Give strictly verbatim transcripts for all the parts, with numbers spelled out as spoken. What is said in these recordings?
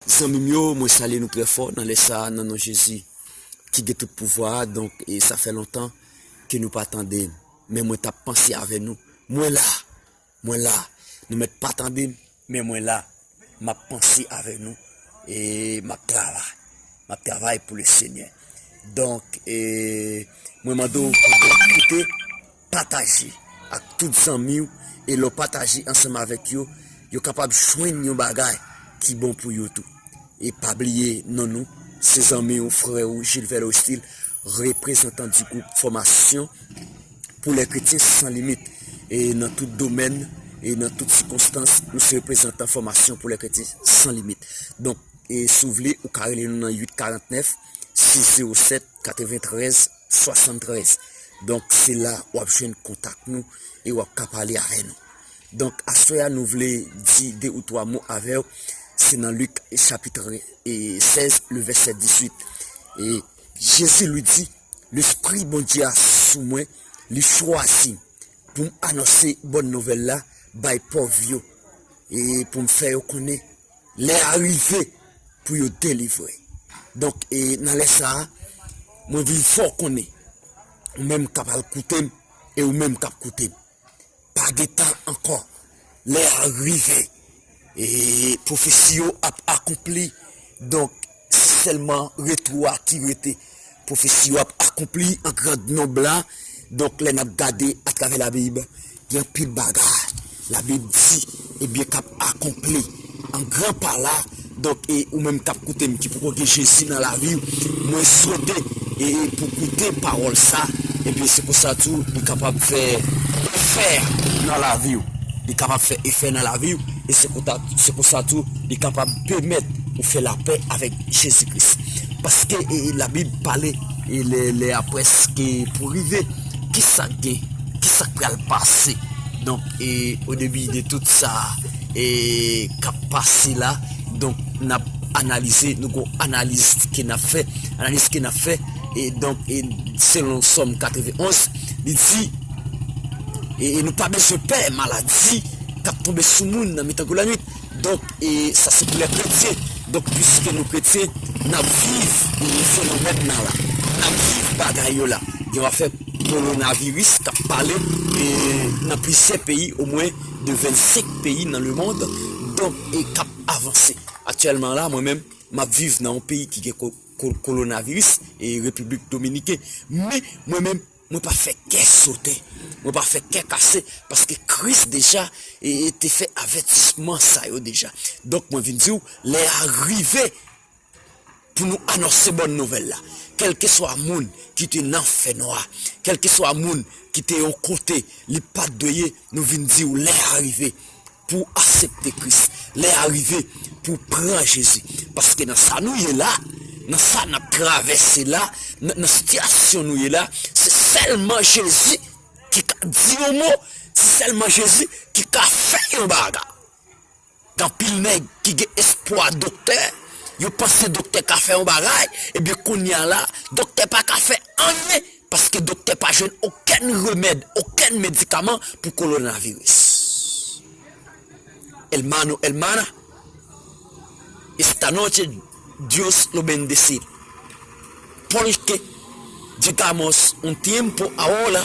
Zanmi m yo, mwen salye nou trè fò nan lè sa a, nan non Jezi ki gen tout pouvwa a. Donk, e sa fè lontan ke nou pa tande m. Men mwen t ap panse avè nou. Mwen la, mwen la. Nou mèt pa tande m, men mwen la. M ap panse avè nou. E m ap travay. M ap travay pou le Senyè. Donk, e, mwen mande w pou w koute, pataje ak tout zanmi w, e lè w pataje ansanm avèk yo, yo kapab jwenn yon bagay ki bon pou yo tou. E pa bliye non nou, se zanmi w, frè w, Gilles Velo Estil, reprezantan di gwoup Fòmasyon pou lè kretyen san limit. E nan tout domèn, e nan tout sikonstans, nou se reprezantan Fòmasyon pou lè kretyen san limit. Donk, e si w vle, ou ka rele nou nan uit karant nèf, sis zewo sèt, katreventrèz, swasanntrèz. Donk, se la w ap jwenn kontak nou e w ap ka pale avè nou. Donk, aswè a, nou vle di de ou twa mo avè w. Se nan Lik chapit, e, sèz, le vèsè dizuit. E Jezi li di, Lespri Bondye a sou mwen, li chwazi m pou m anonse bòn nouvèl la bay pòv yo, e pou m fè yo konnen lè a rive pou yo delivre. Donk, e nan lè sa a, mwen vin fè w konnen, ou menm k ap al koute m, e ou menm k ap koute m, pa gen tan ankò, lè a rive, e pwofesi yo ap akonpli. Donk, se sèlman retou a ki rete. Pwofesi yo ap akonpli an gran nonb la. Donk, lè n ap gade atravè Labib, gen anpil bagay Labib di, ebyen, k ap akonpli an gran pa la. Donk, e ou menm k ap koute m, ki poko gen Jezi nan lavi w, mwen swete, e, e pou koute pawòl sa, ebyen, se konsa tou, li kapab fè efè nan lavi w. Li kapab fè efè nan lavi w, e se konsa, se konsa tou, li kapab pèmèt ou fè lapè avèk Jezi Kris. Paske, e, Labib pale, e lè, lè a prèske pou rive. Kisa k gen? Kisa k pral pase? Donk, e, o debi de tout sa, e, k ap pase la, donk, n ap analize, nou gon analiz ke n ap fè, analiz ke n ap fè, e donk, e, selon Sòm katrevenonz, li di, e, e nou pa bezwen pè maladi k ap tonbe sou moun nan mitan gwo lannwit. Donk, e sa se pou lè kretyen. Donk, piske nou kretyen, n ap viv fenomèn nan la. N ap viv bagay yo la. Gen afè kowonaviris k ap pale, e, nan plizyè peyi, omwen de vennsenk peyi nan lemonn. Donk, e k ap avanse. Aktyèlman la, mwen menm, m ap viv nan yon peyi ki gen ko-, ko-, kowonaviris, e Repiblik Dominiken. Men, mwen menm, mwen pa fè kè sote. Mwen pa fè kè kase, paske Kris deja, e, e te fè avètisman sa yo deja. Donk, mwen vin di w, lè a rive pou nou anonse bòn nouvèl la. Kèlkeswa moun ki te nan fènwa, kèlkeswa moun ki te yon kote li pa t dwe ye, nou vin di w lè a rive pou w aksepte Kris. Lè a rive pou w pran Jezi. Paske nan sa nou ye la, nan sa n ap travèse la, nan, nan sitiyasyon nou ye la, se sèlman Jezi ki ka di yon mo, se sèlman Jezi ki ka fè yon bagay. Gen anpil nèg ki gen espwa doktè, yo panse doktè ka fè yon bagay, ebyen kounye a la, doktè pa ka fè anyen, paske doktè pa jwenn okenn remèd, okenn medikaman pou kowonaviris. Hermano, hermana, esta noche Dios lo bendecir. Porque llegamos un tiempo ahora,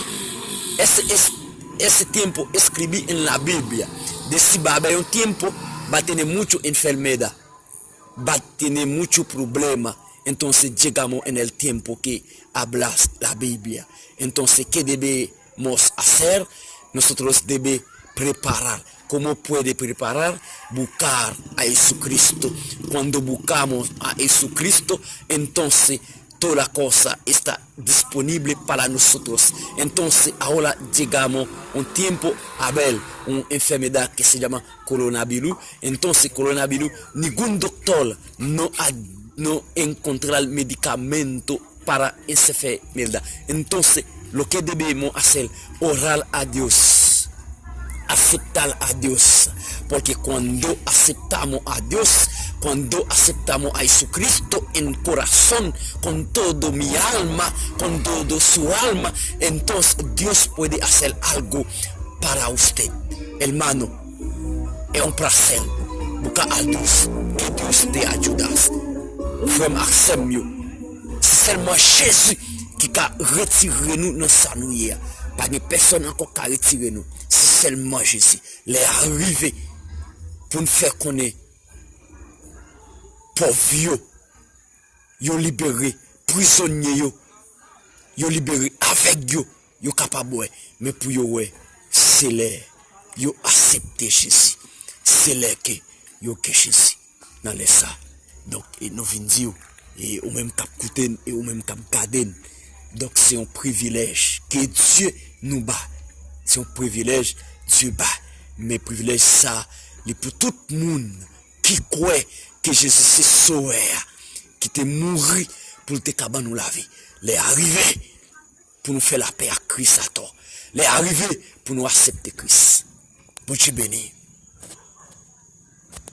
ese, es, ese tiempo escribí en la Biblia. Decía, va a haber un tiempo, va a tener mucho enfermedad, va a tener mucho problema. Entonces llegamos en el tiempo que habla la Biblia. Entonces, ¿qué debemos hacer? Nosotros debe preparar. ¿Cómo puede preparar? Buscar a Jesucristo. Cuando buscamos a Jesucristo, entonces toda cosa está disponible para nosotros. Entonces, ahora llegamos un tiempo, a ver, una enfermedad que se llama coronavirus. Entonces, coronavirus, ningún doctor no ha, no encontrar medicamento para esa enfermedad. Entonces, lo que debemos hacer, orar a Dios, aceptar a Dios, porque cuando aceptamos a Dios, cuando aceptamos a Jesucristo en corazón, con todo mi alma, con todo su alma, entonces Dios puede hacer algo para usted. Hermano, es un placer buscar a Dios. Que Dios te ayude. Frè m ak sè m yo, se sèlman Jezi ki ka retire nou nan sa nou ye a. Pa gen pèsonn ankò k ka retire nou. Se sèlman Jezi. Lè a rive pou n fè konnen pòv yo, yo libere, prizonye yo, yo libere, avèg yo, yo kapab wè. Men pou yo wè, se lè yo aksepte Jezi. Se lè ke yo gen Jezi nan lè sa. Donk, e nou vin di w, e ou menm k ap koute n, e ou menm k ap gade n. Donk, se yon privilèj ke Dye nou ba. Se yon privilèj Dye ba. Men privilèj sa, li pou tout moun ki kwè ke Jezi se Sovè a, ki te mouri pou l te ka ban nou lavi. Lè a rive pou nou fè lapè ak Kris atò. Lè a rive pou nou aksepte Kris. Bondye beni.